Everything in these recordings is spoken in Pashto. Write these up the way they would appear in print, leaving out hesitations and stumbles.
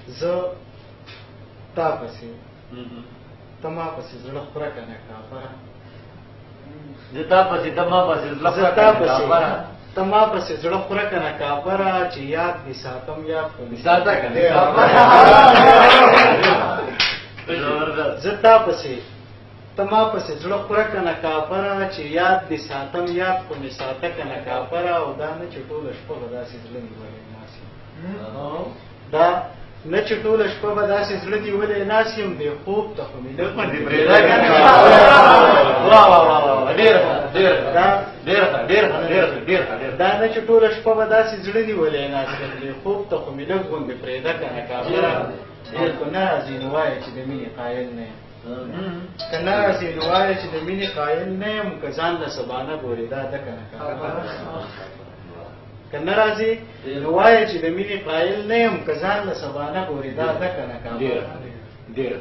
زه تا پسې ته ما پسې زړه خوره که نه کافره. زه تا پسې ته ما پسې زړه خوره که نه کافره. ته ما پسې زړه خوره که نه کافره، چې یاد دې ساتم یاد خو مې ساته که نه کافره. زه تا پسې ته ما پسې زړه خوره که نه کافره، چې یاد دې ساتم یاد خو مې ساته که نه کافره. او دا نه چې ټوله شپه به داسې زړه نیولی ناست یم، دا نه چې ټوله شپه به داسې زړه نیولی ناست یم، دې خوب ته خو مې لږ غوندې پرېږده که نه. واه واه واه واه، ډېر ښه ډېر ښه ډېر ښه ډېر ښه ډېر ښه ډېر ښه ډېر. دا نه چې ټوله شپه به داسې زړه نیولی ناست یم، دې خوب ته خو مې لږ غوندې پرېږده که نه کافره. او که نه راځي نو وایه چې د مینې قایل نه یم، که نه راځي نو وایه چې د مینې قایل نه یم، که ځان له سبانه ګورې دا ده که نه کافره. که نه راځي نو وایه چې د مینې قایل نه یم، که ځان له سبانه ګورې دا ده که نه کافره. ډېر.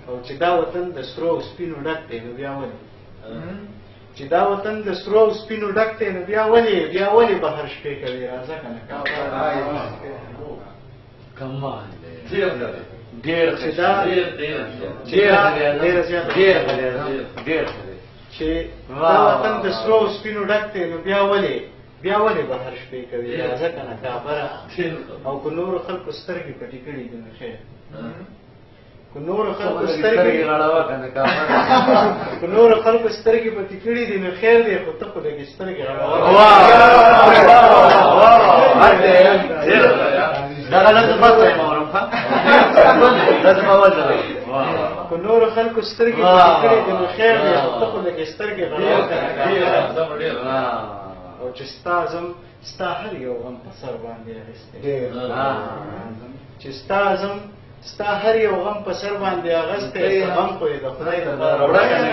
او چې دا وطن د سرو او سپینو ډک دی نو بیا ولې، چې دا وطن د سرو او سپینو ډک دی نو بیا ولې، بیا ولې بهر شپې کوي راځه که نه کافره. کمال دی، ډېر ډېر چې دا ډېر ډېر ډېر ډېر ډېر چې دا وطن د سرو او سپینو ډک دی نو بیا ولې، بیا ولې بهر شپې کوي راځه که نه کافره. او که نورو خلکو سترګې پټې کړي دي نو خیر، که نورو خلکو سترګې غړوه که نه کافره، که نورو خلکو سترګې پټې کړي دي نو خیر دی، خو ته خو لږې سترګې غړوه. دغه لږ بس وایم اورم، ښه دا زما وزن. که نورو خلکو سترګې پټې کړي دي نو خیر دی، خو ته خو لږې سترګې غړوه که نه کافره. او چې ستا ځم ستا هر یو غم په سر باندې اخیستی، چې ستا ځم ستا هر یو غم په سر باندې اغوستی، غم خو یې د خدای دپاره وړه که نه.